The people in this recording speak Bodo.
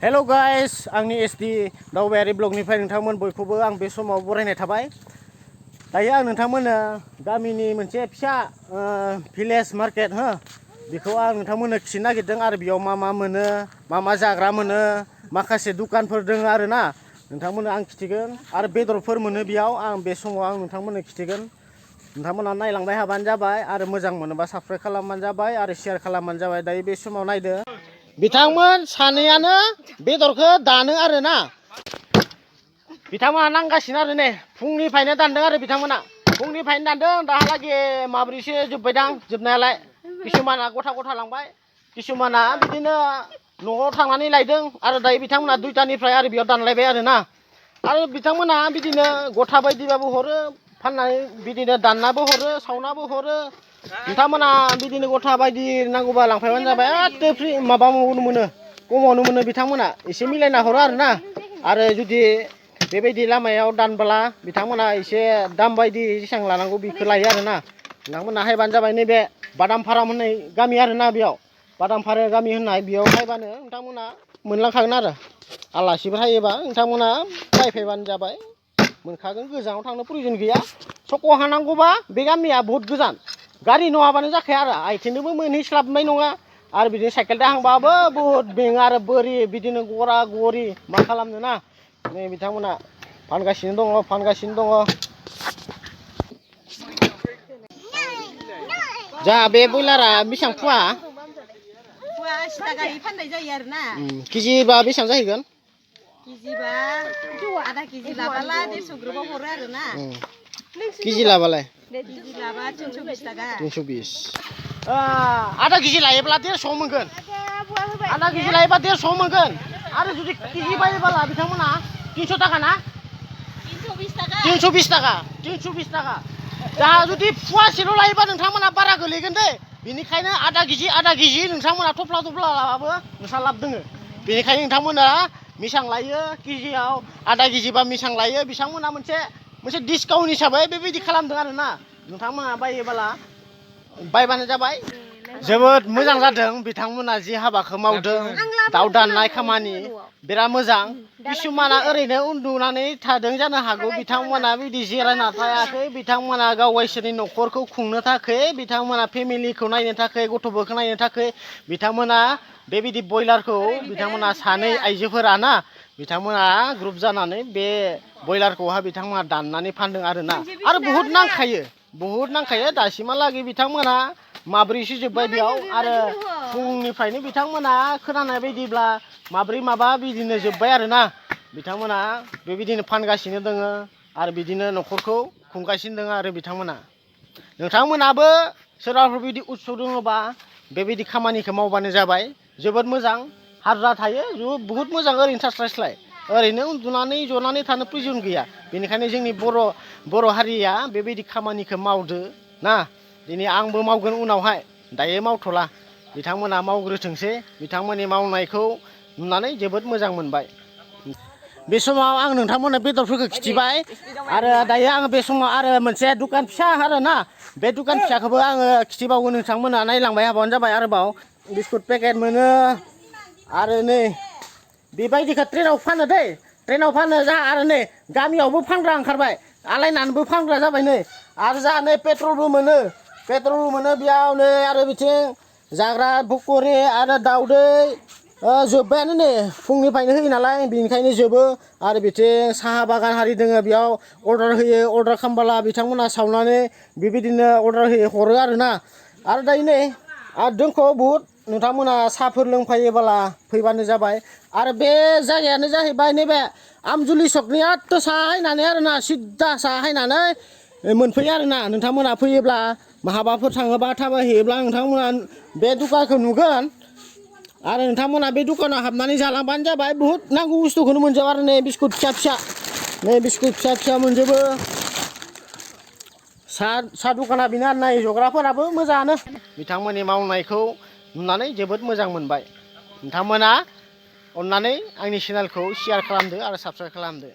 हेलो गाइस आंनि एसडि दावबायारि ब्लगनिफ्राय नोंथांमोन बयखौबो आं बे समाव बरायनाय थाबाय। दायो आं नोंथांमोननो गामिनि मोनसे फिसा भिलेज मार्केट बेखौ आं नोंथांमोननो खिन्थानो नागिरदों आरो बेयाव मा मा मोनो, मा जाग्रा मोनो, माखासे दुकानफोर दङ आरो ना नोंथांमोननो आं खिन्थिगोन आरो बेदरफोर मोनो बेयाव आं बे समाव आं नोंथांमोननो खिन्थिगोन। नोंथांमोना नायलांबाय हाबानो जाबाय आरो मोजां मोनोबा साबस्क्राइब खालामबानो जाबाय आरो शेयार खालामबानो जाबाय। दायो बे समाव नायदो बिथांमोन सानैयानो बेदरखौ दानो आरो ना बिथांमोना नांगासिनो आरो ने फुंनिफ्रायनो दानदों आरो बिथांमोना फुंनिफ्रायनो दानदों दाहालागै माब्रैसो जोब्बायदां जोबनायालाय किसुमाना गथा गथा लांबाय किसुमाना बिदिनो न'आव थांनानै लायदों आरो दायो बिथांमोना दुइटानिफ्राय आरो बेयाव दानलायबाय आरो ना आरो बिथांमोना बिदिनो गथा बायदिबाबो हरो फाननानै बिदिनो दाननाबो हरो सावनाबो हरो। नोंथांमोना बिदिनो गथा बायदि नांगौबा लांफैबानो जाबाय एथ फ्रि माबा मोनो खमावनो मोनो बिथांमोना एसे मिलायना हरो आरो ना आरो जुदि बेबायदि लामायाव दानब्ला बिथांमोना एसे दाम बायदि जेसेबां लानांगौ बेखौ लायो आरो ना नोंथांमोना हायबानो जाबाय। नैबे बादाम फाराम होननाय गामि आरो ना बेयाव बादाम फारा गामि होननाय बेयाव हायबानो नोंथांमोना मोनलांखागोन आरो आलासिफोर हायोबा नोंथांमोना बायफैबानो जाबाय मोनखागोन। गोजानाव थांनो प्रयजन गैया सखआव हानांगौबा बे गामिया बहुत गोजान गारि नङाबानो जाखाया आरो आथिंजोंबो मोनहैस्लाबनाय नङा आरो बिदिनो साइकेल दाहांबाबो बहुत बेङो आरो बोरि बिदिनो गरा गरि मा खालामनो ना नै बिथांमोना फानगासिनो दङ जा बे बयलारा बेसेबां फुवा 80 थाखा फाननाय जायो आरो ना केजिबा बेसेबां जाहैगोन केजिबा आधा केजि लाबाला 150 ग्रामाव हरो आरो ना केजि लाबालाय केजि लाबा 320 थाखा 320 आधा केजि लायोब्ला 150 मोनगोन आधा केजि लायोबा 150 मोनगोन आरो जुदि केजि बायोब्ला बिथांमोना 300 थाखा ना 320 थाखा दा जुदि फुवासेल' लायोबा नोंथांमोना बारा गोलैगोन दे बेनिखायनो आधा केजि नोंथांमोना थफ्ला लाबाबो नोंसा लाब दङ। बेनिखायनो नोंथांमोना बेसेबां लायो केजियाव आधा केजिबा बेसेबां लायो बिथांमोना मोनसे डिसकाउन्ट हिसाबै बेबायदि खालामदों आरो ना नोंथांमोना बायोबोला बायबानो जाबाय। जोबोद मोजां जादों बिथांमोना जि हाबाखौ मावदों दाउ दाननाय खामानि बिराद मोजां। किसुमाना ओरैनो उन्दुनानै थादों जानो हागौ बिथांमोना बिदि जिरायना थायाखै बिथांमोना गाव गावसोरनि न'खरखौ खुंनो थाखाय बिथांमोना फेमिलिखौ नायनो थाखाय गथ'फोरखौ नायनो थाखाय बिथांमोना बेबायदि बयलारखौ बिथांमोना सानै आइजोफोरा ना बिथांमोना ग्रुप जानानै बे बयलारखौहा बिथांमोना दाननानै फानदों आरो ना आरो बहुद नांखायो दासिमहालागै बिथांमोना माब्रैसो जोब्बाय बेयाव आरो फुंनिफ्रायनो बिथांमोना खोनानाय बायदिब्ला माब्रै माबा बिदिनो जोब्बाय आरो ना बिथांमोना बेबायदिनो फानगासिनो दङ आरो बिदिनो न'खरखौ खुंगासिनो दङ आरो नोंथांमोनाबो सोरबाफोर बिदि उत्सव दङबा बेबायदि खामानिखौ मावबानो जाबाय। जोबोद मोजां हारजा थायो बहुद मोजां ओरैनो थास्लायस्लाय ओरैनो उन्दुनानै जनानै थानो प्रयजन गैया। बेनिखायनो जोंनि बर' हारिया बेबायदि खामानिखौ मावदो ना दिनै आंबो मावगोन उनावहाय दायो मावथ'ला बिथांमोना मावग्रोथोंसै बिथांमोननि मावनायखौ नुनानै जोबोद मोजां मोनबाय। बे समाव आं नोंथांमोननो बेदरफोरखौ खिथिबाय आरो दायो आङो बे समाव आरो मोनसे दुकान फिसा आरो ना बे दुकान फिसाखौबो आङो खिथिबावगोन नोंथांमोना नायलांबाय हाबानो जाबाय। आरोबाव बिस्कुट पेकेट मोनो आरो नै बेबायदिखौ ट्रेनाव फानो दै ट्रेनाव फानो जोंहा आरो नै गामियावबो फानग्रा ओंखारबाय आलायनानैबो फानग्रा जाबाय नै आरो जोंहा नै पेट्रलबो मोनो बेयाव नै आरो बिथिं जाग्रा पक'रि आरो दाउदै जोब्बायानो नै फुंनिफ्रायनो होयो नालाय बेनिखायनो जोबो आरो बिथिं साहा बागान हारि दङ बेयाव अर्डार होयो अर्डार खालामबोला बिथांमोना सावनानै बेबायदिनो अर्डार हरो आरो ना आरो दायो नै आरो दोनख' बुहुद नोंथांमोना साहाफोर लोंफायोबोला फैबानो जाबाय। आरो बे जायगायानो जाहैबाय नैबे आमजुलि सकनि एथ' साहा हायनानै आरो ना सिद्दा साहा हायनानै मोनफैयो आरो ना नोंथांमोना फैयोब्ला महाबाफोर थाङोबा थाबायहैयोब्ला नोंथांमोना बे दुकानखौ नुगोन आरो नोंथांमोना बे दुकानाव हाबनानै जालांबानो जाबाय। बुहुद नांगौ बुस्थुखौनो मोनजोबो आरो नै बिस्कुट फिसा मोनजोबो साहा दुकाना बेनो आरो नाय जग्राफोराबो मोजाङानो बिथांमोननि मावनायखौ नुनानै जोबोद मोजां मोनबाय। नोंथांमोना अननानै आंनि चेनेलखौ शेयार खालामदो आरो साबस्क्राइब खालामदो।